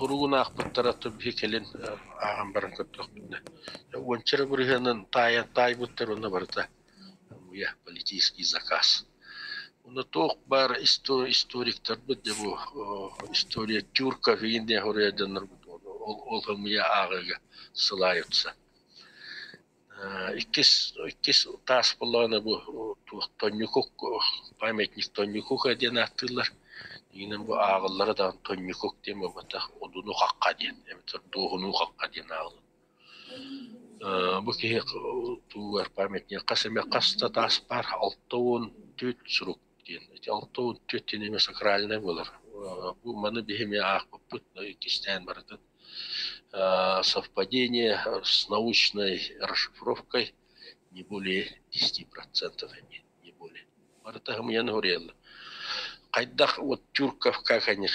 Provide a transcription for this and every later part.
Суругун аахпыттара биһи кэлин ааҕан баран көрдөхпүтүнэ, уонча эрэ бырыһыанын таайан таайбыттар уонна барыта муя политический заказ. Уонна туох баар историктарбыт дьэ бу история тюрков игин диэн хоруйа дьоннорбут ол ол хомуйа ааҕыыга ссылаются. Иккис иккис таас буоллаҕына бу туох Тонньукук памятник Тонньукука диэн ааттыыллар. Дьиҥинэн бу ааҕыллара даҕаны Тонньукук диэн буолбатах, Одуну хахха диэн эбэтэр Дуоһуну хахха диэн ааҕыллар. Бу киһи тугар памятник хас эмэ хас да таас баар 64 сурук диэн. Ити 64 диэн эмэ сакральнай буолар. Бу маны биһи эмиэ аахпыппыт иккистээн барытын совпадение с научной расшифровкой не более 10% имеет, не более. Барыта хымыйан уруйаллар. Хайдах вот тюрков, как они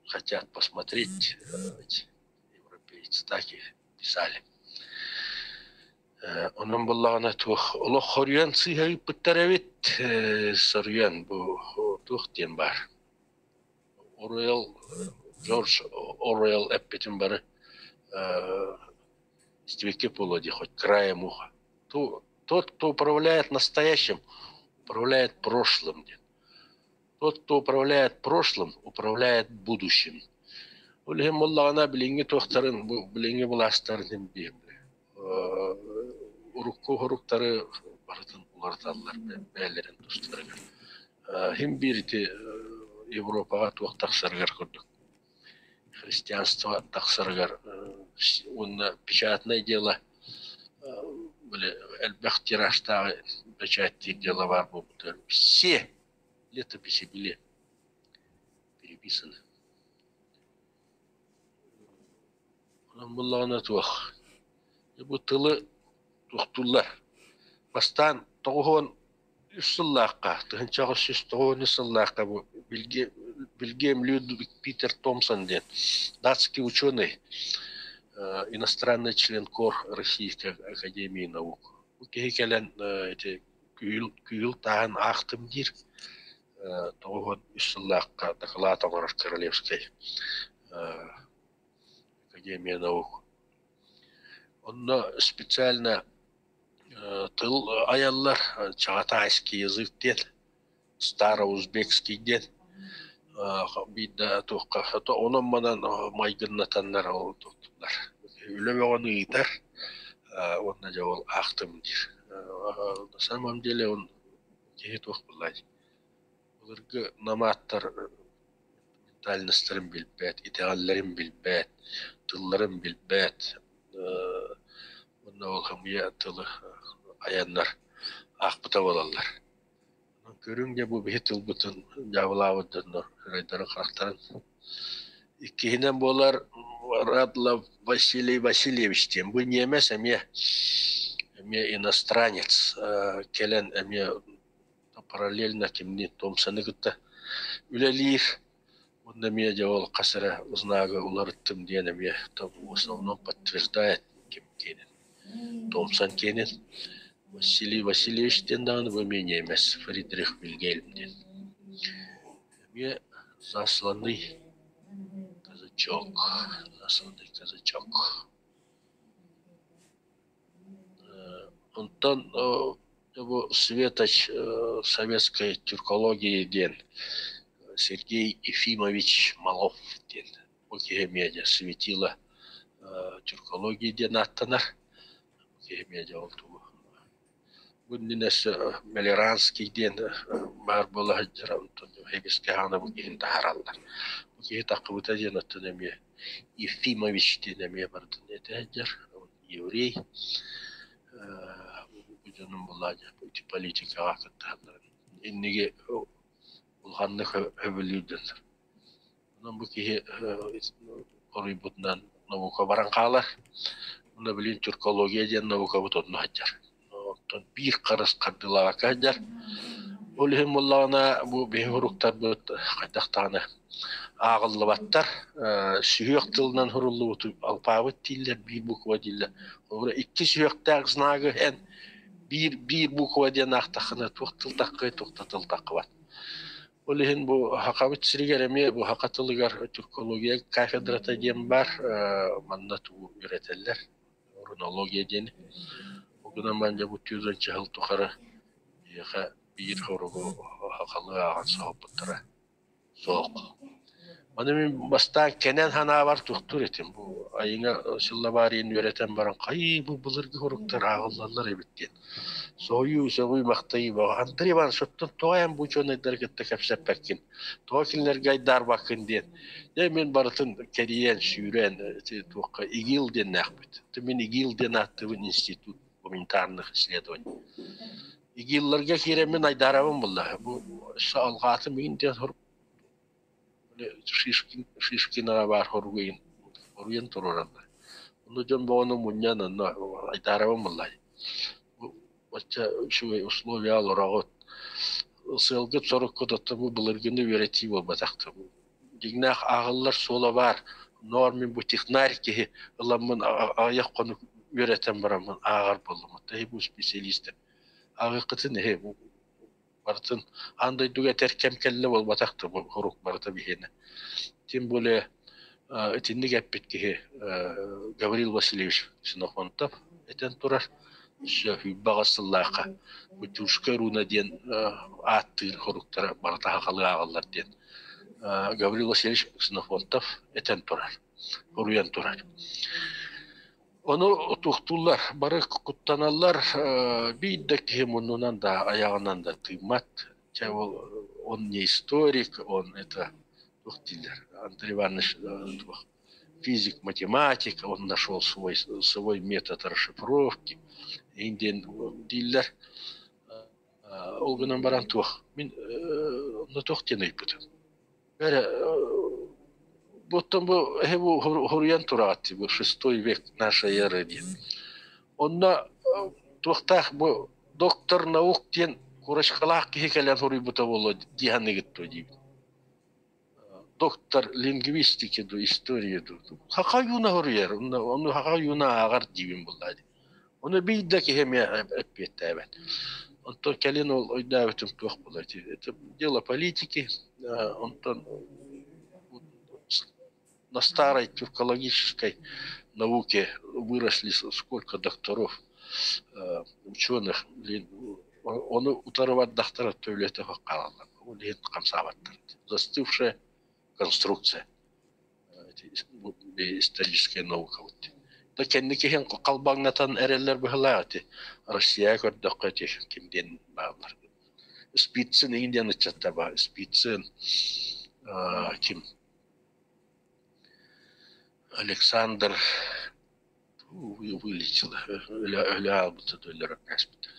хотят посмотреть, эти европейцы так и писали. Онон буоллаҕына туох олох хоруйан сыыһа ыыппыттар эбит, соруйан бу туох диэн баар. Оруэлл, Джордж Оруэлл эппитин бары истибиккит буолуо дии, хоть краем уха. Тот, кто управляет настоящим, управляет прошлым диэн. Тот, кто управляет прошлым, управляет будущим. Ол иһин буоллаҕына билиҥҥи туохтарын, бу билиҥҥи былаастарын иһин биһим урукку хоруктары барытын уларыталлар бэйэлэрин тустарыгар. Иһин биир ити Европаҕа туох тахсарыгар курдук христианство тахсарыгар уонна печатное дело били элбэх тиражтааҕы бэчээттиир дело баар буолбута все летописи были переписаны. Онон буллаҕына туох бу тылы туохтууллар. Бастаан 93 сыллаахха, 1993 сыллаахха бу Вильгельм Людвиг Питер Томпсон диэн датский ученый, иностранный член КОР Российской Академии наук. Бу киһи кэлэн ити күүл тааһын аахтым диир. 93 сыллаахха дакылаат оҥорор Королевскай Академия наук. Онно специально тыл айаллар чагатайский язык диэн, староузбекский диэн биирдэ туохха онон-манан майгыннатаннар ол туттулар. Үлэ бөҕөнү ыытар уонна дьэ ол аахтым диир. На самом деле он киһи туох буоллай Былыргы номадтар ментальностарын билбэт, итэҕэллэрин билбэт, тылларын билбэт уонна ол хомуйа тылы айаннар аахпыта буолаллар. Онон көрүҥ дьэ бу биһи тылбытын дьаабылаабыт дьоннор сырайдарын-харахтарын. Иккиһинэн буолар Радлов Василий Васильевич диэн. Бу ньиэмэс эмиэ эмиэ иностранец кэлэн эмиэ параллельно кимниин Томсоны кытта үлэлиир. Уонна эмиэ дьэ ол хас эрэ знагы уларыттым диэн эмиэ в основном подтверждает ким киэнин. Томсон киэнин. Василий Васильевич диэн даҕаны бу эмиэ ньиэмэс Фридрих Вильгельм диэн. Эмиэ засланный казачок, засланный казачок. Онтон бу Светоч советской тюркологии диэн Сергей Ефимович Малов диэн бу киһи эмиэ дьэ светило тюркологии диэн ааттанар. Бу киһи эмиэ дьэ ол тугу бу иннинэ өссө Мелеранский диэн баар буола сылдьара, онтон эмискэ хаана бу киһини таһаараллар. Бу киһи таххыбыта диэн оттон эмиэ Ефимович диэн эмиэ барытын этэ сылдьар еврей бу дьонум булаа ити политикаҕа кыттыһалларын инниги улаханнык сөбүлүүр дьоннор. Онон бу киһи хоруйбутунан наука баран хаалар. Уонна билигин тюркология диэн наукабыт онно сылдьар. Оттон биир харыс хардыылаабакка сылдьар. Ол иһин буоллаҕына бу биһи уруктарбыт хайдах даҕаны ааҕыллыбаттар. Сүһүөх тылынан суруллубут алпаабыт дииллэр, биир буква дииллэр. Холобура икки сүһүөхтээх знагы эн биир биир буква диэн аахтаххына туох тыл таххай, туох да тыл таххыбат. Ол иһин бу Сахабыт сиригэр эмиэ бу саха тылыгар тюркология кафедрата диэн баар, манна тугу үөрэтэллэр, рунология диэни. Ол гынан баран дьэ бу 4 сыл тухары биһиэхэ биир хоругу сахалыы ааҕан соһуппуттара. Суох. Аны мин бастаан кэнэн санаабар туохтуур этим. Бу айыҥа сыллабаарыйын үөрэтэн баран хайыы бу былыргы хоруктар ааҕыллаллар эбит диэн. Соһуйуу, сөҕүү, махтайыы бөҕө. Андрей Иванович, оттон тоҕо эн бу учуонайдары кытта кэпсэппэккин? Тоҕо кинилэргэ айдаарбаккын диэн. Дьэ мин барытын кэрийэн, сүүрэн ити туохха ИГИЛ диэннээхпит. Мин ИГИЛ диэн ааттыыбын Институт гуманитарных исследований. Игилларга киирэммин айдаарабын булла. Бу өссө алҕаатым иин диэн Шишкин, Шишкинаҕа баар хоругуйун хоруйан туруораллар. Онно дьон бөҕөнү мунньан онно айдаарабын булла. Бу бачча үчүгэй условия олороҕут. Сыалгыт соруккут оттон бу былыргыны үөрэтии буолбатах. Дьиҥнээх ааҕыллар суола баар. Ноор мин бу технарь киһи ыламмын аҕыйах хонук үөрэтэн бараммын ааҕар буоллум. Оттон бу специалистэр Ааҕыаххытын иһи барытын аан дойдуга этэр кэм кэллэ буолбатах да бу хорук барыта биһиэнэ. Тем более итинник эппит киһи Гаврил Васильевич Ксенофонтов этэн турар. Өссө сүүрбэ сыллаахха Бутюшка руна диэн ааттыыр хоруктара барыта сахалыы ааҕаллар диэн Гаврил Васильевич Ксенофонтов этэн турар, хоруйан турар. Ону туохтууллар, бары куттаналлар, биир да киһи муннунан да, айаҕынан да тыыммат. Чэ, ол он не историк, он это туох дииллэр, Андрей Иванович туох физик, математик, он нашел свой метод расшифровки диэн дииллэр. Ол гынан баран туох, мин онно туох диэн ыйыппытым. Эрэ Оттон бу эһи бу хоруйан тураҕыт бу шестой век нашей эры диэн. Онно туохтаах бу доктор наук диэн курочкалаах киһи кэлэн хоруйбута буолуо дии саныыгыт дуо диибин. Доктор лингвистики ду, истории ду. Хаха юна хоруйар, ону хаха юна ааҕар диибин буллаа дии. Ону биир да киһи эмиэ эппиэттээбэт. Онтон кэлин ол өйдөөбүтүм туох буолар это дело политики. Онтон на старой тюркологической науке выросли сколько докторов, ученых, блин, ону утары бардахтара төлөтө хаалаллар. Ол иһин хамсаабаттар. Застывшая конструкция. Историческая наука вот. Да кэнники иһин халбаҥнатан эрэллэр быһылаах ити. Россия көрдөххө ити ким диэн бааллар. Спицын иҥин диэн ыччаттар баар. Спицын ким Александр вылечила өлө аалбыта өлөрөн кээспит.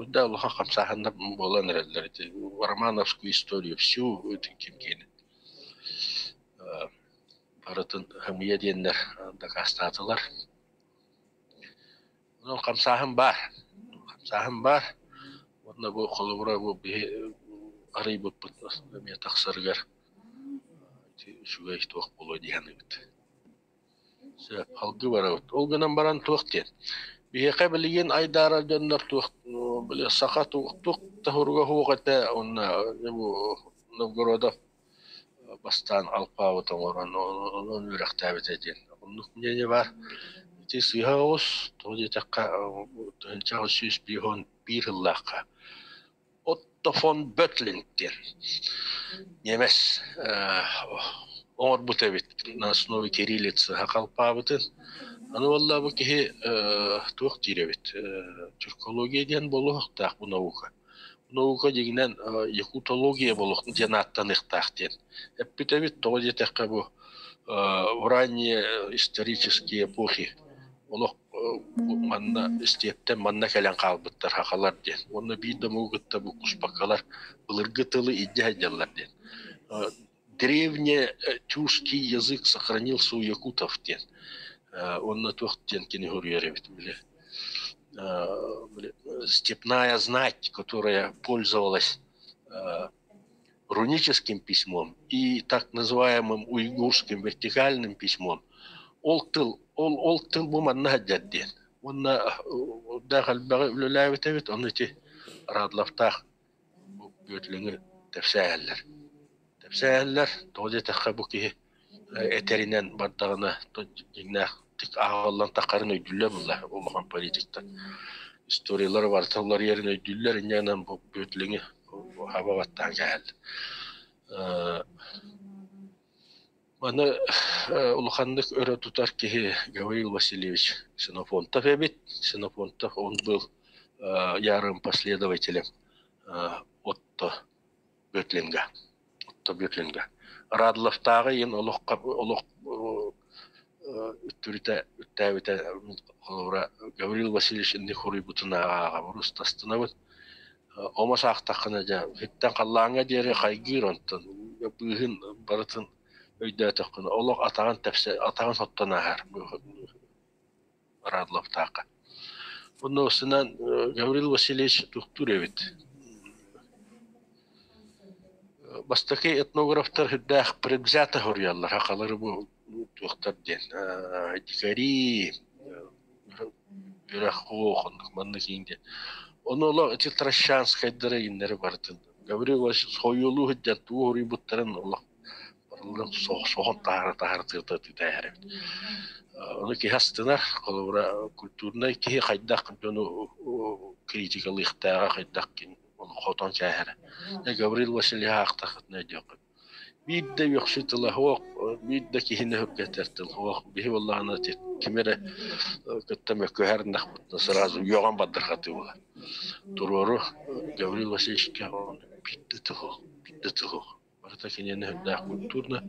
Да улахан хамсааһыннар буолан эрэллэр ити Романовскую историю всю ким киэнин барытын хымыйа диэннэр дакаастаатылар. Онон хамсааһын баар. Хамсааһын баар. Уонна бу холобура бу биһи арыйбыппыт эмиэ тахсарыгар үчүгэй туох буолуо дии саныыбыт. Сөп, алгыы барабыт. Ол гынан баран туох диэн. Биһиэхэ билигин айдаарар дьоннор туох били саха туох да суруга суох этэ уонна бу Новгородов бастаан алпаабыт оҥорон онон үөрэхтээбитэ диэн. Оннук мнение баар. Ити сыыһа оҕус, тоҕо диэтэххэ, 1851 сыллаахха Отто фон Бöтлинг диэн ньиэмэс оҥорбут эбит на основе кириллицы халпаабытын. Аны буолла бу киһи туох диир эбит тюркология диэн буолуохтаах бу наука. Наука дьиҥинэн якутология буолуох диэн ааттаныахтаах диэн эппит эбит. Тоҕо диэтэххэ бу в ранние исторические эпохи олох манна истиэптэн манна кэлэн хаалбыттар хахалар диэн. Уонна биир да омугу кытта буккуспаккалар былыргы тылы илдьэ сылдьаллар диэн. Древнетюркский язык сохранился у якутов диэн. Уонна туох диэн кини суруйар эбит били степная знать, которая пользовалась руническим письмом и так называемым уйгурским вертикальным письмом, ол тыл ол ол тыл бу манна сылдьар диэн. Уонна даах элбэҕи үлэлээбит эбит, ону ити Радловтаах Бүөтүлэҥи тэпсээһэллэр. Кэпсээһэллэр, тоҕо диэтэххэ бу киһи этэринэн бардаҕына дьиҥнээхтик ааҕыллан таххарын өйдүүллэр буолла улахан политиктар. Историялары барыта уларыйарын өйдүүллэр, инньэ гынан бу Бөтлүҥү хаба баттаан кээһэллэр. Маны улаханнык өрө тутар киһи Гаврил Васильевич Ксенофонтов эбит. Ксенофонтов он был ярым последователем Отто Бөтлинга. Отто Бөтлинга. Радловтааҕы иһин олох олох үттүрүтэ үттээбитэ холобура Гаврил Васильевич инник хоруйбутун ааҕабыр устастынабыт. Омос аахтаххына дьэ иһиттэн халлааҥҥа диэри хайгыыр онтон быыһын барытын өйдөөтөххүнэ олох атаҕын тэпсэ атаҕын соттон ааһар Радловтаахха. Онно устунан Гаврил Васильевич туохтуур эбит. Бастакы этнографтар үрдээх предвзято хоруйаллар сахалары бу туохтар диэн дикари үрэх хуох оннук маннык иин диэн. Ону олох ити Трощанскайдары иннэри барытын Гаврил Васильевич хойуолуу сылдьан тугу хоруйбуттарын олох барыларын соһон таһаара таһаара тыата тыытайар эбит. Ону киһи астынар, холобура культурнай киһи хайдах дьону критикалыахтааҕа хайдах хотон кээһэрэ. Гаврил Васильевич аахтахытына өйдүөххүт. Биир да үөхсүү тыла суох, биир да киһини өһүргэтэр тыл суох. Биһи буоллаҕына кими эрэ кытта мөккүһэр ынахпытына сразу үөҕэн бардырҕатыы буолар. Туруору Гаврил Васильевичка биир да тыл суох, биир да тыл суох. Барыта киниэнэ үрдээх культурно,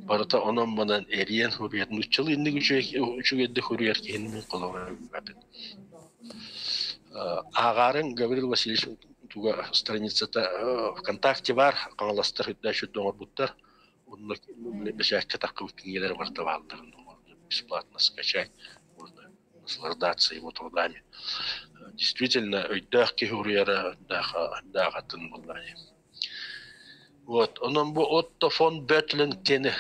барыта онон-манан эриэн суруйар, нууччалыы инник үчүгэйдик суруйар киһини мин холобура билбэппин. Ааҕаарыҥ Гаврил Васильевич туга страницата ВКонтакте баар, хаҥаластар үрдээх үчүгэй оҥорбуттар. Онно бэчээккэ таххыбыт кинигэлэр барыта бааллар. Бесплатно скачать можно наслаждаться его трудами. Действительно, өйдөөх киһи уруйара өйдөөх атын буоллаҕа. Вот, онон бу Отто фон Бөтлен диэни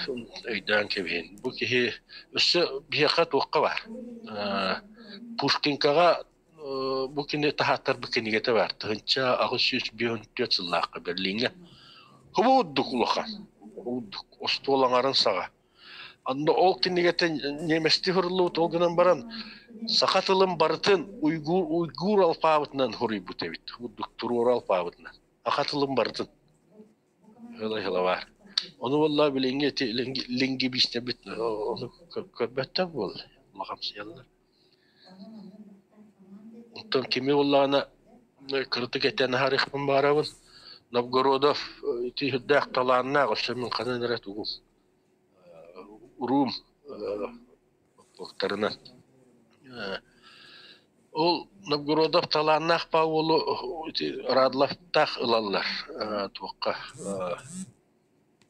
өйдөөн кэбиһин. Бу киһи өссө биһиэхэ туохха баар? Пушкинкаҕа бу кини таһааттарбыт кинигэтэ баар. 1854 сыллаахха Берлиҥҥэ. Хобуурдук улахан, хобуурдук остуол аҥарын саҕа. Онно ол кинигэтэ немецтии суруллубут, ол гынан баран саха тылын барытын уйгур, уйгур алпаабытынан суруйбут эбит, курдук туруору алпаабытынан. Аха тылын барытын ыла баар. Ону буолла билиҥҥи ити лингвистэрбит ону көрбөттөр буолла, улахамсыйаллар. Оттон кими буоллаҕына кырытык этэн аһарыахпын баарабын. Новгородов ити сүрдээх талааннаах, өссө мин ханан эрэ тугум уруум туохтарынан Ол Новгородов талааннаах Павлу ити Радловтаах ылаллар туохха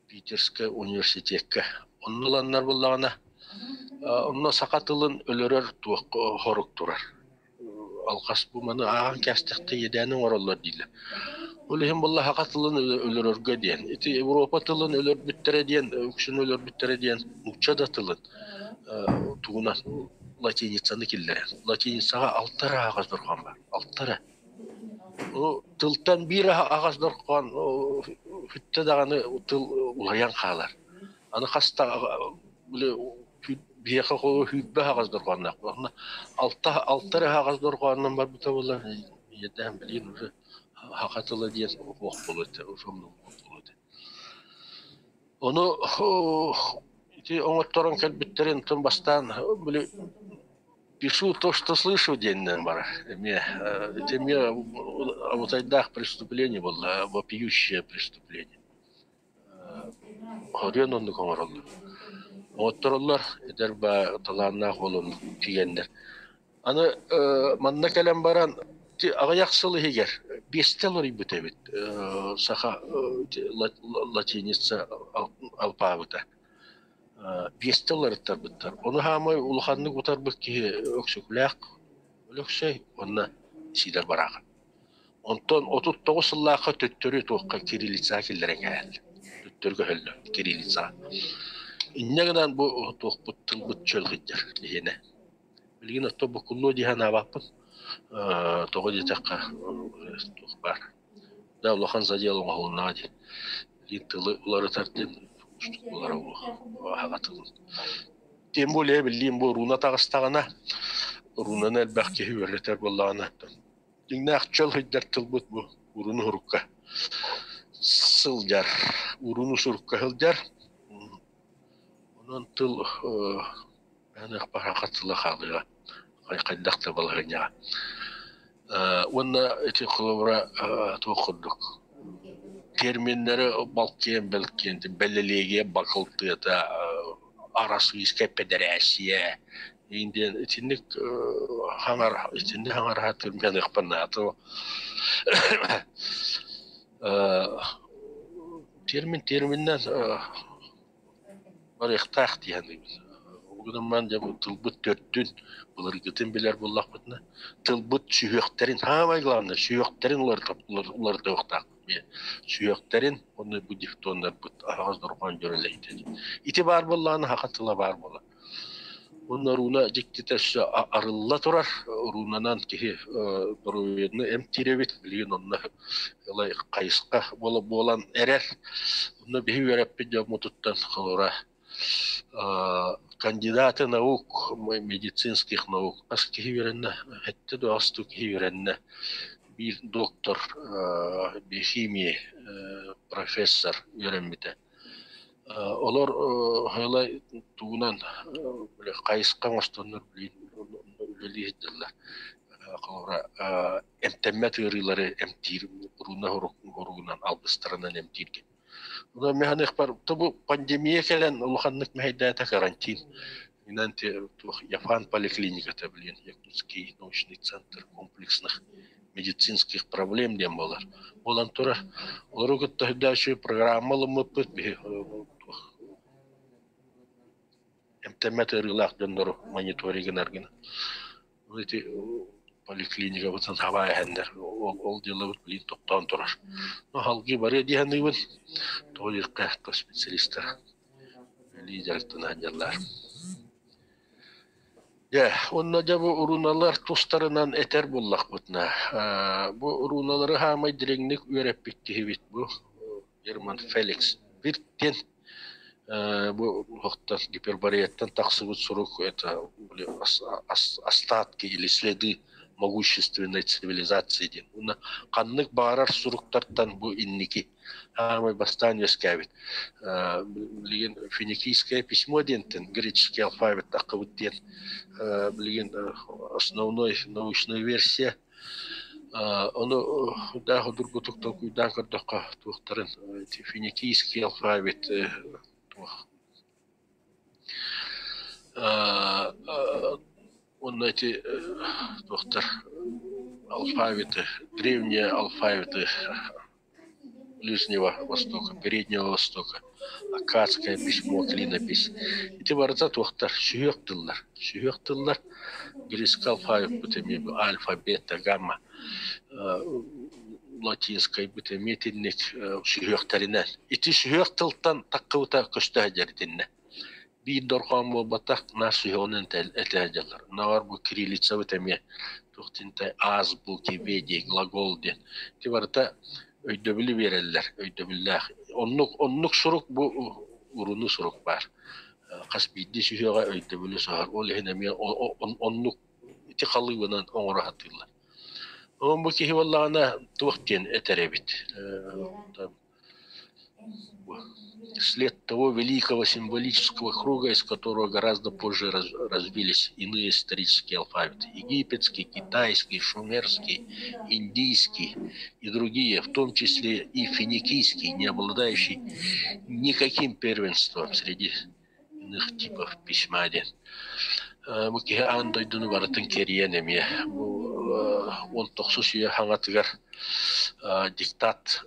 Питерскэй университекка. Онно ыланнар буоллаҕына онно саха тылын өлөрөр туохха хорук турар. Алҕас бу маны ааҕан кээстэхтэ иэдээни оҥороллор дииллэр. Ол иһин буолла саха тылын өлөрөргө диэн. Ити Европа тылын өлөрбүттэрэ диэн, үксүн өлөрбүттэрэ диэн нуучча да тылын тугунан латиницаны киллэрэр. Латиницаҕа алта эрэ аһаҕас дорҕоон баар. Алта эрэ. Тылтан биир аһаҕас дорҕоон бүттэ даҕаны тыл уларыйан хаалар. Аны хаста били биһиэхэ сүүрбэ аһаҕас дорҕоонноох. Онно алта алта эрэ аһаҕас дорҕоонунан барбыта буоллар ийэдээн билигин уже саха тыла диэн суох буолуо этэ, уже умнуллубут буолуо этэ. Ону ити оҥотторон кэлбиттэрин тым бастаан били пишу то, что слышу диэнинэн барар. Эмиэ ити эмиэ абытайдаах преступление буолла, вопиющее преступление. Хоруйан оннук оҥороллор. Оҥоттороллор эдэр баа талааннаах буолан тиийэннэр. Аны манна кэлэн баран аҕыйах сыл иһигэр биэстэ уларыйбыт эбит саха латиница алпаабыта. Биэстэ уларыттарбыттар. Ону хаамай улаханнык утарбыт киһи Өксөкүлээх Өлөксөй уонна Сидор Барахов. Онтон 39 сыллаахха төттөрү туохха кириллицаҕа киллэрэн кээһэллэр. Төттөрү көһөллөр кириллицаҕа. Инньэ гынан бу туохпут тылбыт чөл сылдьар биһиэнэ. Билигин оттон буккуллуо дии санаабаппын. Тоҕо диэтэххэ, туох баар. Да улахан задел оҥоһулуннаҕа дии. Билигин тылы уларытар диэн уустук буолара аһаҕа тылын. Тем более биллиим бу руна таҕыстаҕына, рунаны элбэх киһи үөрэтэр буоллаҕына, дьиҥнээх чөл сылдьар тылбыт бу уруну сурукка сылдьар, уруну сурукка сылдьар. Онон тыл аныах тыла хаалыаҕа хайдах да балаһыанньаҕа. Уонна ити холобура туох курдук терминнэри балкыйан бэлкиэн бэлэлиэгийэ бакылтыата Арассыыйскай Пэдэрээссийэ диэн итинник хаҥар итинник хаҥараһа тырмыаныахпын наада. Термин терминнэн барыахтаах дии саныыбын. Ол гынан баран дьэ бу тылбыт төрдүн, былыргытын билэр буоллахпытына, тылбыт сүһүөхтэрин, саамай главное сүһүөхтэрин уларытыахтаахпыт. Сүһүөхтэрин уонна бу дифтоннарбыт аһаҕас дорҕоон дьүөрэлэһиитэ. Ити баар буоллаҕына саха тыла баар буолар. Уонна руна дьиктитэ өссө арылла турар. Рунанан киһи доруобуйаны эмтиир эбит. Билигин онно ылай хайысха буолан эрэр. Онно биһи үөрэппит дьоммутуттан холобура кандидаты наук, медицинских наук хас киһи үөрэннэ, сэттэ да аҕыс киһи үөрэннэ. Биир доктор биохимии профессор үөрэммитэ. Олор ылай тугунан били хайысха оҥостоннор билигин үлэлии сылдьаллар. Холобура, эмтэммэт ыарыылары эмтиир руна хоругунан алгыстарынан эмтииргэ. Онон мин саныахпар, бу пандемия кэлэн улаханнык мэһэйдээтэ карантин. Инэн туох Яфан поликлиниката билигин Якутский научный центр комплексных медицинских проблем диэн буолар. Буолан турар. Олору кытта үрдээччи программа ылыммыппыт биһи эмтэммэт ыарыылаах дьоннору мониторигынар гына. Ити поликлиникабытын хабаа иһэннэр ол, ол дьыалабыт билигин тохтоон турар. Ну, салгыы барыа дии саныыбын. Тоҕо диэххэ, специалистар үлэлии дьарыктана сылдьаллар. Дьэ, уонна дьэ бу руналар тустарынан этэр буоллахпытына, бу руналары хаамай дириҥник үөрэппит киһибит бу Герман Феликс Биртин бу туохтан гипербореяттан тахсыбыт сурук это были остатки или следы могущественной цивилизации диэн. Уонна ханнык баҕарар суруктартан бу инники Аамай бастаан үөскээбит. Билигин финикийское письмо диэнтэн греческий алфавит таххыбыт диэн билигин основной научная версия. Ону даах удургутук толкуйдаан көрдөххө туохтарын финикийский алфавит туох Уонна ити туохтар алфавиты, древние алфавиты Ближнего Востока, Переднего Востока, Аккадское письмо, клинопись. Ити барыта туохтар сүһүөх тыллар. Сүһүөх тыллар греческий алфавиппыт эмиэ альфа, бета, гамма латинскайбыт эмиэ итинник сүһүөхтэринэн. Ити сүһүөх тылтан таххыбыта көстө сылдьар итиннэ. Биир дорҕоон буолбатах, наар сүһүөҕүнэн этэ сылдьаллар. Оннооҕор бу кириллицабыт эмиэ туох диэнтэй азбуки, веди, глагол диэн. Ити барыта өйдөбүлү биэрэллэр, өйдөбүллээх. Оннук, оннук сурук бу уруну сурук баар. Хас биирдии сүһүөҕэ өйдөбүлү соһор. Ол иһин эмиэ оннук ити халыыбынан оҥоро сатыыллар. Онон бу киһи буоллаҕына туох диэн этэр эбит След того великого символического круга, из которого гораздо позже развились иные исторические алфавиты: египетский, китайский, шумерский, индийский и другие, в том числе и финикийский, не обладающий никаким первенством среди иных типов письма диэн. Бу киһи аан дойдуну барытын кэрийэн эмиэ бу 19 үйэ хаҥатыгар диктат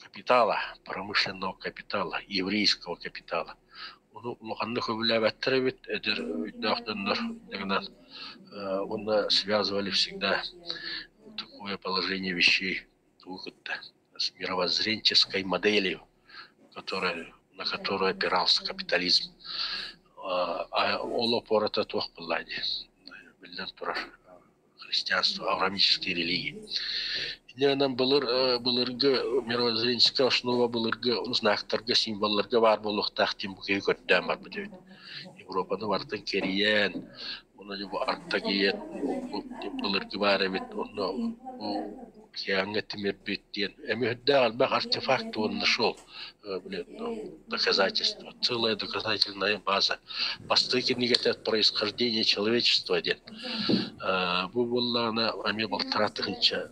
капитала, промышленного капитала, еврейского капитала. Ону улаханнык сөбүлээбэттэр эбит, эдэр өйдөөх дьоннор гынан уонна связывали всегда такое положение вещей тугу кытта с мировоззренческой моделью, которая, на которую опирался капитализм. Ол опората туох буолла дии, биллэн турар, христианство, авраамические религии. Инньэ былыр былыргы мировоззренческая основа былыргы знактарга, символларга баар буолуохтаах диэн бу киһи көрдөөн барбыт эбит. Европаны барытын кэрийэн, уонна бу Артагиет былыргы баар эбит, онно бу океаҥҥа тимирбит диэн эмиэ үрдээх элбэх артефакт он нашел доказательство, целая доказательная база. Бастакы кинигэтэ «Происхождение человечества» диэн. Бу буоллаҕына эмиэ балтараа тыһыынча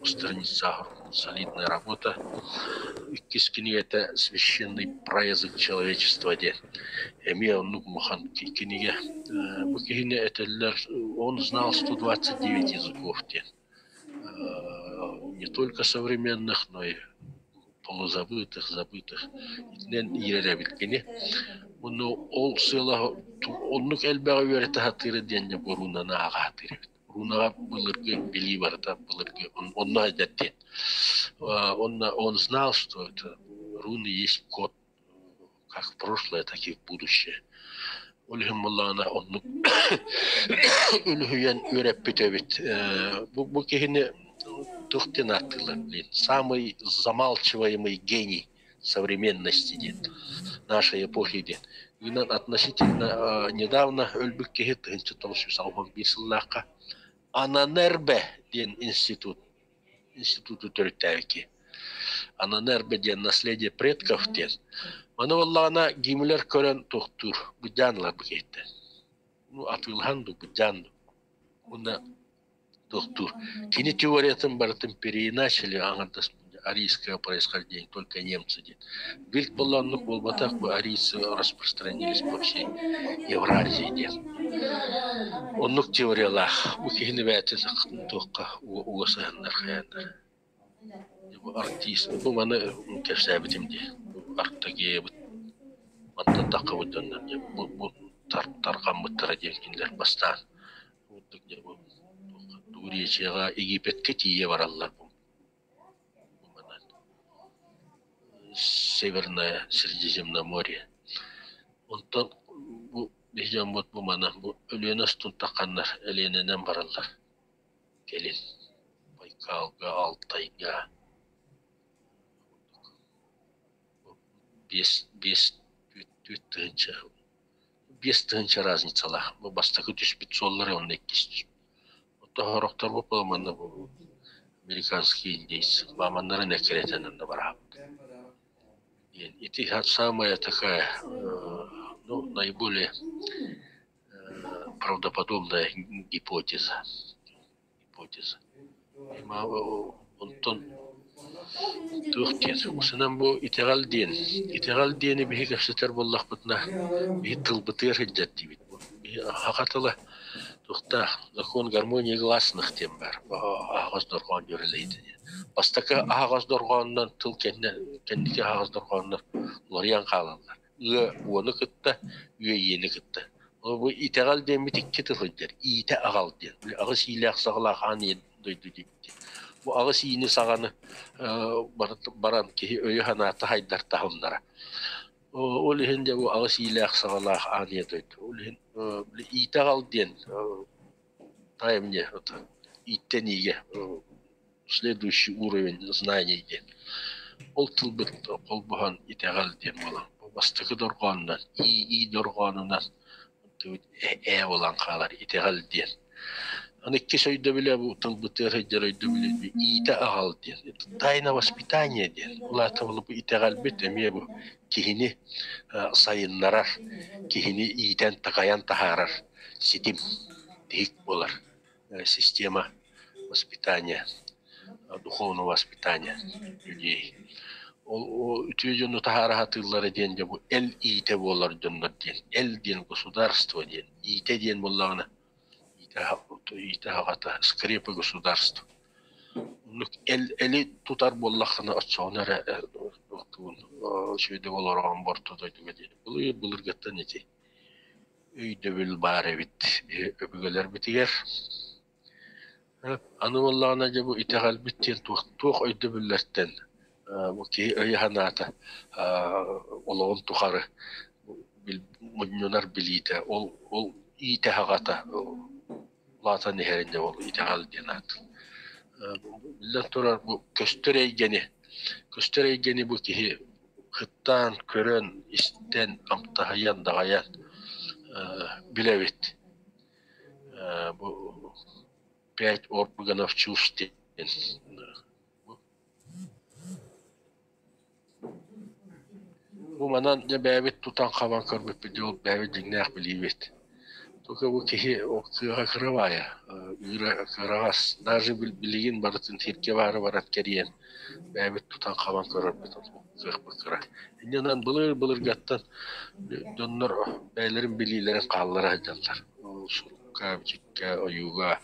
страница солидная работа. Иккис кинигэтэ «Священный праязык человечества» диэн. Эмиэ оннук улахан кинигэ. Бу киһини этэллэр, он знал 129 языков диэн. Не только современных, но и полузабытых, забытых. Итинэн иирэрэбит кини. Уонна ол сыала оннук элбэҕи үөрэтэ сатыыра диэн дьэ бу рунаны ааҕа сатыыр эбит. Рунаҕа былыргы билии барыта былыргы онно сылдьар диэн. Онно он знал, что это руны есть код как в прошлое, так и в будущее. Ол иһин буоллаҕына оннук үлүһүйэн үөрэппит эбит. Бу, бу киһини туох диэн ааттыыллар, блин, самый замалчиваемый гений современности диэн, нашей эпохи диэн. Инан относительно недавно өлбүт киһи 1981 сыллаахха Ананербе диэн институт институту төрүттээбит Ананербе диэн наследие предков диэн. Маны буоллаҕына Гиммлер көрөн туохтуур быдьаан ылар бу киһиттэн. Ну атыылаһан дуу, быдьаан дуу. Уонна туохтуур. Кини теориятын барытын переиначили аҥардас арийское происхождение, только немцы диэн. Бильд буолла оннук буолбатах, бу арийцы распространились по всей Евразии диэн. Оннук теориялаах. Бу киһини бэйэтин туохха уга сыһыннар хайаннар. Бу артист, бу маны кэпсээбитим дии. Артагиябыт мантан таххыбыт дьоннор бу, бу тарҕаммыттара диэн кинилэр бастаан Грецияҕа, Египеткэ тиийэ бараллар бу манан Северное Средиземноморье. Онтон бу биһи дьоммут бу манан бу Өлүөнэ устун тахханнар Элиэнэнэн бараллар кэлин Байкалга, Алтайга биэс биэс түөрт тыһыынча 5 тыһыынча разницалаах. Бу бастакы түспүт суоллара уонна иккис түспүт. Оттон сорохтор бу манна бу американские индейцы бааманнарын эккирэтэн онно бараабыт. Ити самая такая, ну, наиболее правдоподобная гипотеза. Гипотеза. Онтон туох диэн, усунан бу итэҕэл диэн, итэҕэл диэни биһи кэпсэтэр буоллахпытына, биһи тылбытыгар сылдьар диибит. Биһи саха тыла туохтаах закон гармонии гласных диэн баар. Аһаҕас дорҕоон дьүөрэлэһиитэ диэн. Бастакы аһаҕас дорҕоонунан тыл кэннэ кэнники аһаҕас дорҕооннор уларыйан хаалаллар. Ыа уону кытта, үөйиини кытта. Ол бу итэҕэл диэммит икки тыл сылдьар. Иитэ аҕал диэн. Били аҕыс иилээх саҕалаах аан ийэ дойду диэбит. Бу аҕыс иини саҕаны баран киһи өйө-санаата хайдар таһымнара. Ол иһин дьэ бу аҕыс иилээх саҕалаах аан ийэ дойду. Ол иһин били иитэ аҕал диэн дай мне это ииттэн иигэ следующий уровень знаний диэн. Ол тылбыт холбоһон итэҕэл диэн буолан бастакы дорҕоонунан ии дорҕоонунан ээ буолан хаалар итэҕэл диэн. Аны иккис өйдөбүлэ бу тылбытыгар сылдьар өйдөбүлэ иитэ аҕал диэн. Тайна воспитания диэн. Ол аата бу итэҕэлбит эмиэ бу киһини сайыннарар, киһини иитэн-такайан таһаарар ситим, тиһик буолар. Система воспитания, духовного воспитания людей. Ол үтүө дьону таһаара сатыыллара диэн дьэ бу эл иитэ буолар дьоннор диэн. Эл диэн государство диэн. Иитэ диэн буоллаҕына иитэ аҕата скрепы государства. Оннук эл эли тутар буоллаххына оччоҕуна эрэ үчүгэйдик олороҕун борто дойдуга диэн. Былыр былыргыттан ити өйдөбүл баар эбит өбүгэлэрбитигэр. Аны буоллаҕына дьэ бу итэҕэлбит диэн туох туох өйдөбүллэртэн бу киһи өйө-санаата олоҕун тухары мунньунар билиитэ ол ол иитэ-аҕата улаатан иһэрин дьэ ол итэҕэл диэн ааттыыр. Биллэн турар, бу көстөр эйгэни, көстөр эйгэни бу киһи кыттаан, көрөн, истэн, амтаһыйан, даҕайан билэбит. Бу пять органов чувств диэн Бу манан дьэ бэйэбит тутан-хабан көрбүппүт дьэ ол бэйэбит дьиҥнээх билиибит. Только бу киһи ол кыаҕа кыра баайа, ыыра кыараҕас, даже билигин барытын сиргэ баары баран кэрийэн бэйэбит тутан-хабан көрөрбүт кыахпыт кыра. Инньэ былыр-былыргаттан дьоннор бэйэлэрин билиилэрин хааллара сылдьаллар. Сурукка, бичиккэ, ойууга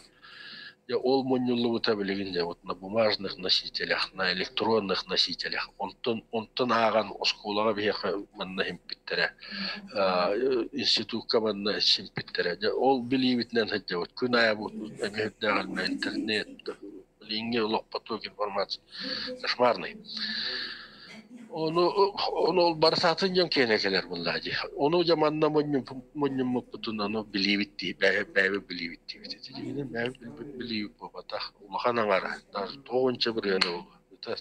Дьэ ол мунньуллубута билигин дьэ вот на бумажных носителях, на электронных носителях. Онтон онтон ааҕан оскуолаҕа биһиэхэ манна иһимпиттэрэ, институкка манна симпиттэрэ. Дьэ ол билиибитинэн сылдьабыт. Күн аайы бу эмиэ үрдээх интернет, билиҥҥи олоххо туох информация кошмарный. Ону ону ол барытаатын дьон киэнэ кэлэр буоллаҕа дии. Ону дьэ манна мунньуммуппутун ону билиибит дии, бэйэбит билиибит диибит. Итинэн бэйэбит билбит билиибит буолбатах. Улахан аҥара, даже тоҕуонча бырыһыана буолуо. Это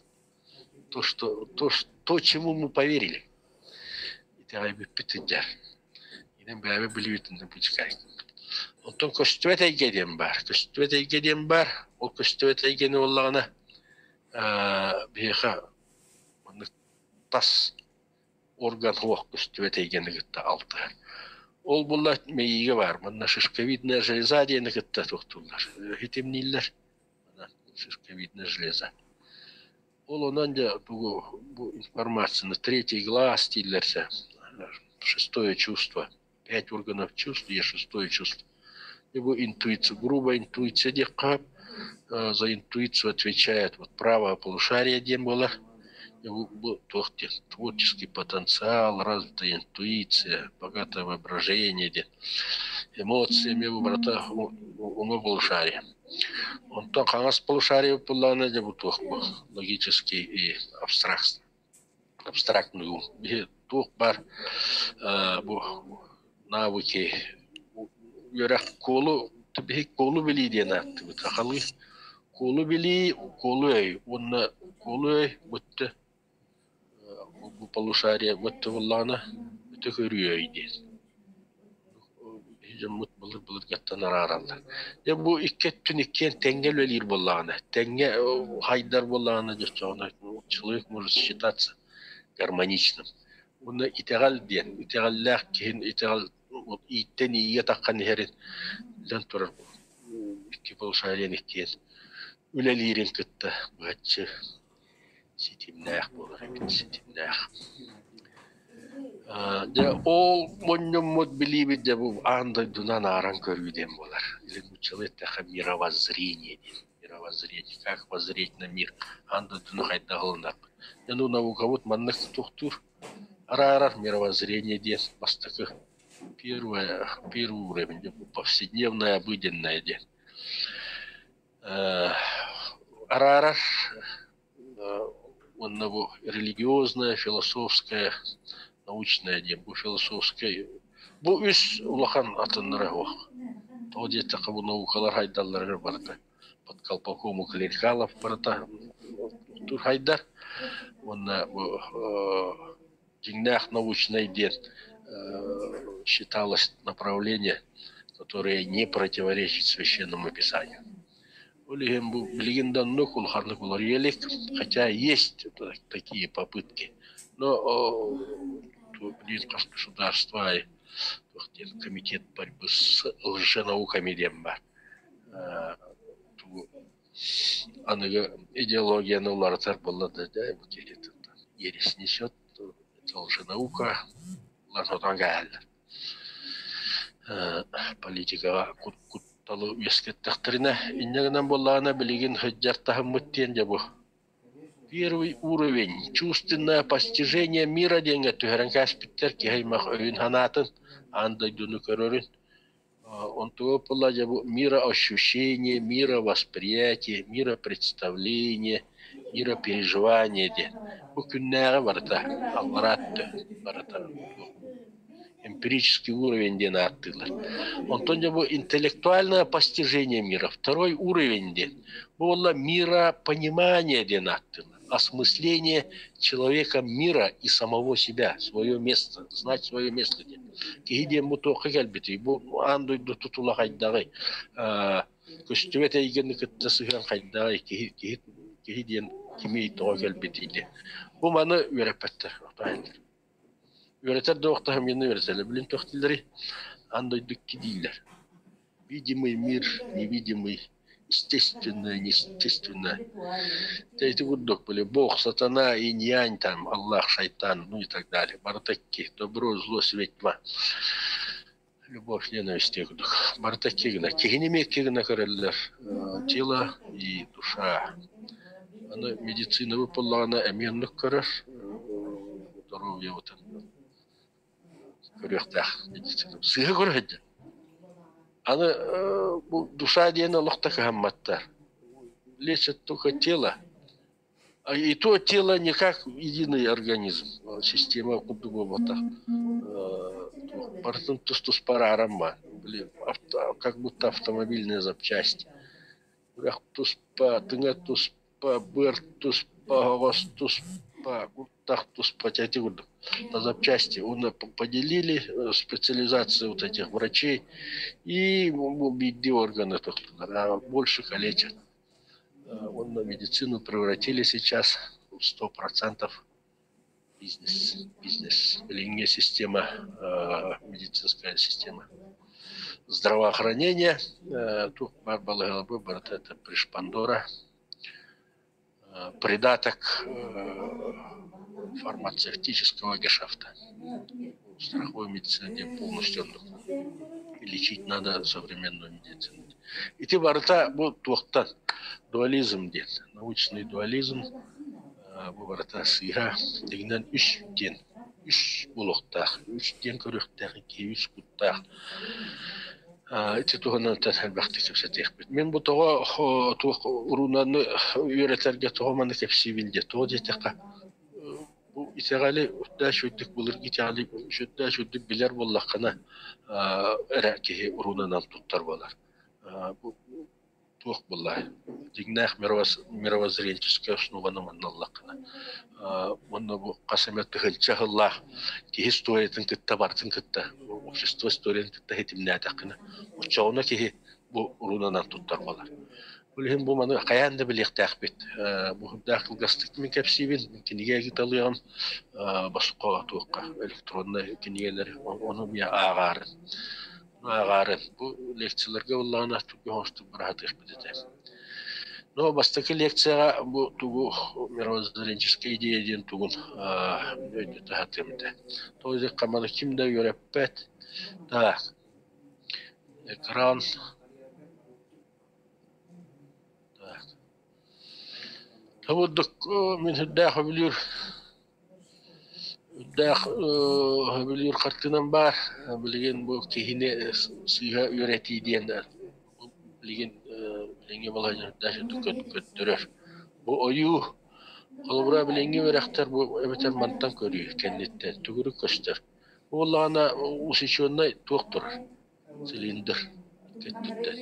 то, что то, то, чему мы поверили. Итэҕэйбиппит сылдьар. Инэн бэйэбит билиибитин пускай. Оттон көстүбэт эйгэ диэн баар. Көстүбэт эйгэ диэн баар. Ол көстүбэт эйгэни буоллаҕына биһиэхэ маннык тас орган суох көстүбэт эйгэни кытта алтыһар. Ол буолла мэйиигэ баар. Манна шишковидная железа диэни кытта туохтууллар, ситимнииллэр. Шишковидная железа. Ол онон дьэ тугу бу информацияны третий глаз дииллэр шестое чувство пять органов чувств и шестое чувство. Его интуиция, грубая интуиция диэххэ за интуицию отвечает вот правое полушарие диэн буолар. Туох диэн творческий потенциал, развитая интуиция, богатое воображение диэн. Эмоция эмиэ барыта уҥа полушарие. Онтон хаҥас полушарие буоллаҕына дьэ бу туох бу логический и абстракт абстрактный ум. Биһи туох баар бу навыки үөрэх куолу биһи куолу билии диэн ааттыыбыт. Сахалыы куолу билии, куолу өй уонна куолу өй бутта бу полушарие бутта буоллаҕына өтө көрүү өй диэн. Дьоммут былыр-былыргаттан араараллар. Дьэ бу икки өттүн иккиэн тэҥҥэ үлэлиир буоллаҕына, тэҥҥэ хайдар буоллаҕына, дьэ оччоҕуна человек может считаться гармоничным. Уонна итэҕэл диэн, итэҕэллээх киһин итэҕэл ииттэн иигэ таххан иһэрин билэн турар икки полушариен иккиэн үлэлиирин кытта быһаччы ситимнээх буолар эбит, ситимнээх. Дьэ ол мунньуммут билиибит дьэ бу аан дойдунан ааран көрүү диэн буолар. Или нууччалыы эттэххэ мировоззрение диэн. Мировоззрение, как воззреть на мир. Аан дойдуну хайдах ылынарбыт. Дьэ ну наукабыт маннык туохтуур араарар мировоззрение диэн бастакы первое, первый уровень, повседневное, обыденное диэн. Араарар уонна бу религиозное, философское, научное диэн бу философскай бу үс улахан атыннара суох. Тоҕо диэтэххэ бу наукалар хайдалларыгар барыта под колпаком у клерикалов барыта хайдар уонна бу дьиҥнээх научнай диэн считалось направление, которое не противоречит священному писанию. Ол иһин бу билигин да оннук улаханнык уларыйа илик, хотя есть такие попытки. Но билигин хас государство туох диэн комитет борьбы с лженауками диэн баар. Аныгы идеологияны уларытар буолла да дьэ бу киһи ересь несет, это лженаука, сотон кээһэллэр. Политикаҕа кутталы үөскэттэхтэринэ, инньэ гынан буоллаҕына билигин сылдьар таһыммыт диэн дьэ бу первый уровень чувственное постижение мира диэҥҥэ түһэрэн кээспиттэр киһи аймах өйүн-санаатын, аан дойдуну көрөрүн Онтуга буолла дьэ бу мироощущение, мировосприятие, миропредставление, миропереживание диэн. Бу күннээҕи барыта аллараа өттө барыта туох. Эмпирический уровень диэн ааттыыллар. Онтон дьэ бу интеллектуальное постижение мира, второй уровень диэн. Бу буолла миропонимание диэн ааттыыллар. Осмысление человека мира и самого себя, свое место, знать свое место диэн. Киһи диэн бу туохха кэлбитий? Бу аан дойду тутула хайдаҕый? Көстүбэт эйгэни кытта сыһыан хайдаҕый? Киһи, киһи, киһи диэн кимий, тоҕо кэлбитий диэн. Бу маны үөрэппэттэр. Үөрэтэр да уохтаһым үөрэтэллэр. Билин төхтүллэрий? Аан дойду икки дииллэр. Видимый мир, невидимый, естественное, неестественное. Дьэ ити курдук, били, Бог, сатана, инь-янь, там, Аллах, шайтан, ну и так далее. Барыта икки. Добро, зло, свет, тьма. Любовь, ненависть диye курдук. Барыта икки гына. Киһини эмиэ икки гына көрөллөр. Тело и душа. Аны медицинабыт буоллаҕына эмиэ оннук көрөр. Здоровьебытын көрүөхтээх медицина. Сыыһа көрө сылдьар. Аны бу душа диэн олох да кыһамматтар. Лечат только тело. И то тело не как единый организм, система курдук буолбатах. Барытын тус-туспа арааран Блин, как будто автомобильная запчасть. Үрэх туспа, тыҥа туспа, быар туспа, оһоҕос туспа, куртах туспа, эти курдук. На запчасти. Уонна поделили специализацию вот этих врачей и биирдии органы тохтулар, больше калечат. Уонна медицину превратили сейчас 100% бизнес, бизнес. Билиҥҥи система, медицинская система здравоохранения, туох баар балыыһаларбыт барыта это Пришпандора, придаток фармацевтического гешефта. Страховой медицине полностью лечить надо современную медицину. Ити барыта бу туохтан дуализм диэн, научный дуализм бу барыта сыыһа дигинэн үс диэн үс буолуохтаах, үс диэн көрүөхтээх, икки үс куттаах. Ити туһунан элбэхтик кэпсэтиэхпит. Мин бу тоҕо туох уруунаны үөрэтэргэ тоҕо манна кэпсиибин диэ, тоҕо диэтэххэ бу итэҕэли үрдээх үчүгэйдик былыргы итэҕэли сүрдээх үчүгэйдик билэр буоллаххына эрэ киһи уруунанан туттар буолар. Бу туох буоллай дьиҥнээх мировоззренческай основаны манна ыллаххына уонна бу хас эмэ тыһыынча сыллаах киһи историятын кытта барытын кытта общество историятын кытта ситимнээтэххинэ оччоҕуна киһи бу уруунанан туттар буолар. Ол иһин бу маны хайаан да билиэхтээхпит. Бу үрдээх кылгастык мин кэпсиибин, кинигэ ыыталыаҕым босхо туохха электроннай кинигэлэри ону эмиэ ааҕаарын. Ааҕаарын. Бу лекцияларга буоллаҕына тугу оҥостук быраһатыахпыт этэ. Но бастакы лекцияҕа бу тугу мировоззренческая идея диэн тугун өйдөтө сатыам этэ. Тоҕо диэххэ маны ким да үөрэппэт. Так, экран Курдук мин сүрдээх сөбүлүүр үрдээх сөбүлүүр хартыынам баар. Билигин бу киһини сыыһа үөрэтии диэн билигин билиҥҥи балаһыанньа үрдээх көрдөрөр. Бу ойуу холобура билиҥҥи үөрэхтэр бу эбэтэр мантан көрүү кэнниттэн түгүрүк көстөр. Бу буоллаҕына усеченнай туох турар Цилиндр кэттиттэн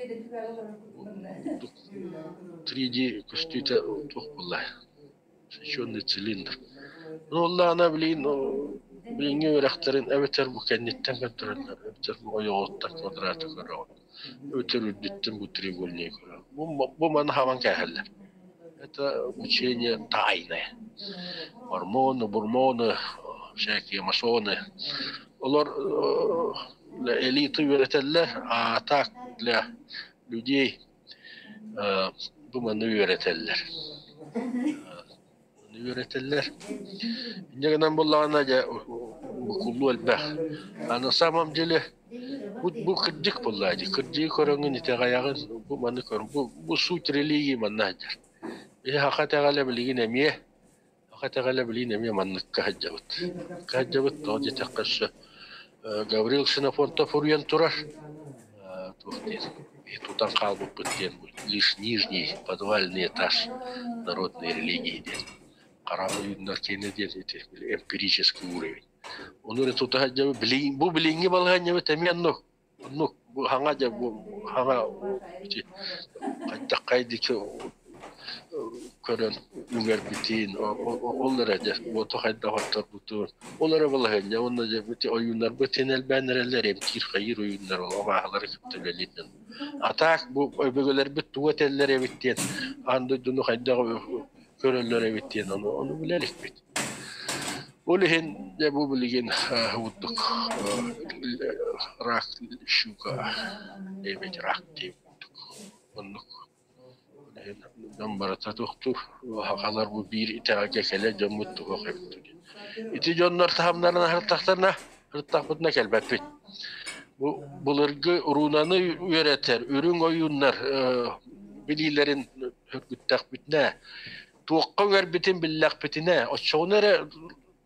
3D көстүүтэ туох буолла усеченный цилиндр. Ну уоллаҕына билигин билиҥҥи үөрэхтэрин эбэтэр бу кэнниттэн көрдөрөллөр, эбэтэр бу ойоҕуттан квадраты көрөҕүн, эбэтэр үрдүттэн бу треугольник көрөҕүн. Бу маны хабан кээһэллэр. Это учение тайное. Мормоны, бурмоны, всякие масоны. Олор элита үөрэтэллэр, а так для людей бу маны үөрэтэллэр. Маны үөрэтэллэр. Инньэ гынан буоллаҕына дьэ букуллуу элбэх. А на самом деле бу, бу кырдьык буоллаа дии. Кырдьыгы көрөҥҥүн итэҕэйэҕин, бу маны көр, бу, бу суть религии манна сылдьар. Биһи саха итэҕэлэ билигин эмиэ Саха итэҕэлэ билигин эмиэ манныкка сылдьабыт. Манныкка сылдьабыт, тоҕо диэтэххэ өссө Гаврил Ксенофонтов уруйан турар туох диэн биһи тутан хаалбыппыт диэн лишь нижний подвальный этаж народной религии диэн хара ойууннар киэнэ диэн ити эмпирический уровень. Ону эрэ тута сылдьабыт. Бу билиҥҥи балаһыанньабыт эмиэ оннук. Оннук бу хаҥа дьэ бу хаҥа ити хайдаххай диэки көрөн үҥэрбитин ол эрэ дьэ уоту хайдах отторбутун ол эрэ балаһыанньа уонна дьэ ити ойууннарбыт син элбээн эрэллэр эмтиир хайыыр ойууннар ол абааһылары кытта үлэлиир А так бу өбүгэлэрбит тугу этэллэр эбит диэн аан дойдуну хайдах көрөллөр эбит диэн ону ону билэ иликпит. Ол иһин дьэ бу билигин курдук рак щука диэбит рак диэбит курдук оннук дьон барыта туохтуур сахалар бу биир итэҕэлгэ кэлэр дьоммут туһуох эбит Ити дьоннор таһымнарын аһыртахтарына аһыртахпытына кэлбэппит. Бу былыргы рунаны үөрэтэр үрүҥ ойууннар билиилэрин сөргүттэхпитинэ, туохха үөрбитин биллэхпитинэ, оччоҕуна эрэ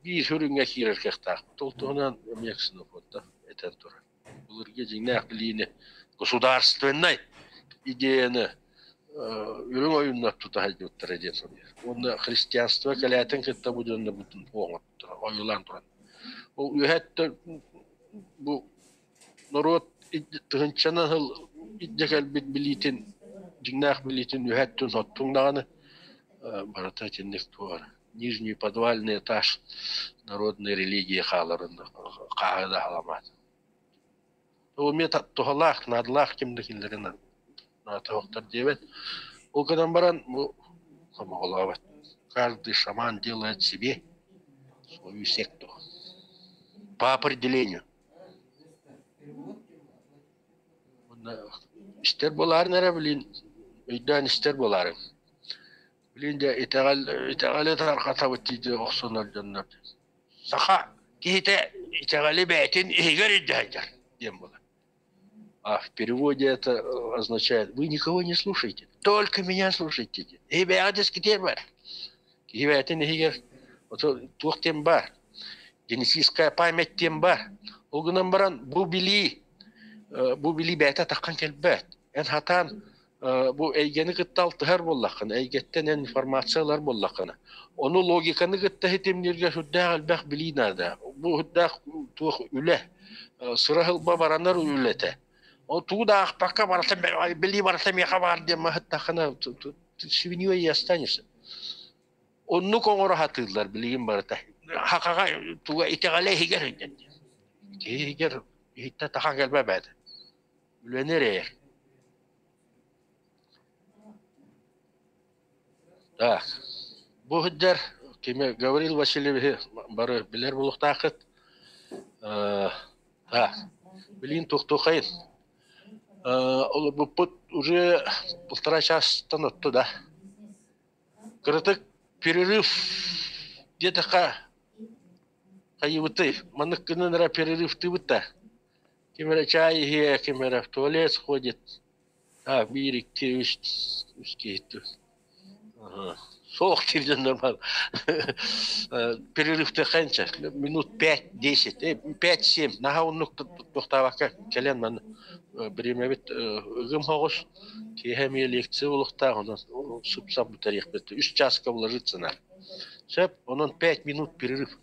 биир сүрүҥҥэ киирэр кыахтаахпыт. Ол туһунан эмиэ Ксенофонтов этэн турар. Былыргы дьиҥнээх билиини государственнай идеяны үрүҥ ойууннар тута сылдьыбыттара диэн саныыр. Уонна христианство кэлээтин кытта бу дьоннорбутун оҥорбуттара, ойуулаан туран. Ол үөһэттэн бу норуот тыһыынчанан сыл илдьэ кэлбит билиитин, дьиҥнээх билиитин үөһэттэн соттуҥ даҕаны барыта итинник туох нижний подвальный этаж народной религии хааларын хааһы да халамаат. Ол эмиэ туһалаах, наадалаах ким да кинилэри наатаһыахтар диэбэт. Ол гынан баран бу сомоҕолообот. Каждый шаман делает себе свою секту. По определению. Уонна истэр буолаарын эрэ билин өйдөөн истэр буолаарыҥ. Билин дьэ итэҕэл итэҕэли тарҕатабыт дии охсунар дьоннор. Саха киһитэ итэҕэли бэйэтин иһигэр илдьэ сылдьар диэн буолар. А в переводе это означает вы никого не слушаете, только меня слушайте диэн. Эһи бэйэҕит эскитиэр бар. Киһи бэйэтин иһигэр туох диэн баар. Генетическая память диэн баар. Ол гынан баран бу билии бу билии бэйэтэ таххан кэлбэт. Эн хатаан бу эйгэни кытта алтыһар буоллаххына, эйгэттэн эн информация ылар буоллаххына, ону логиканы кытта ситимнииргэ сүрдээх элбэх билии наада. Бу сүрдээх туох үлэ, сыра сылба баранар үлэтэ. Ол тугу да аахпакка барыта билии барыта миэхэ баар диэн маһыттаххына свиньей и останешься. Оннук оҥоро сатыыллар билигин барыта. Хахаҕа туга итэҕэлэ иһигэр диэн. Киһи иһигэр иһиттэ тахан кэлбэ бэт. Үлэни эрэйэр. Так. Бу сылдьар кими Гаврил Васильевиһы бары билэр буолуохтааххыт. Так. Билигин туохтуоххайын. Олорбуппут уже полтора частан отто да. Кыратык перерыв диэтэххэ хайыбытый, маннык гынан эрэ перерывтыыбыт да. Ким эрэ чай иһиэ, ким эрэ в туалет сходит. А, биир, икки, үс, үс киһи Суох диир дьоннор баар. Перерывтыахха минут 5-10, 5-7 наһаа оннук туохтаабакка кэлэн манна бириэмэбит ыгым соҕус, киэһэ эмиэ лекция буолуохтаах, онон сып-сап бүтэриэхпит. Үс чааска уложиться надо. Сөп, онон 5 минут перерыв.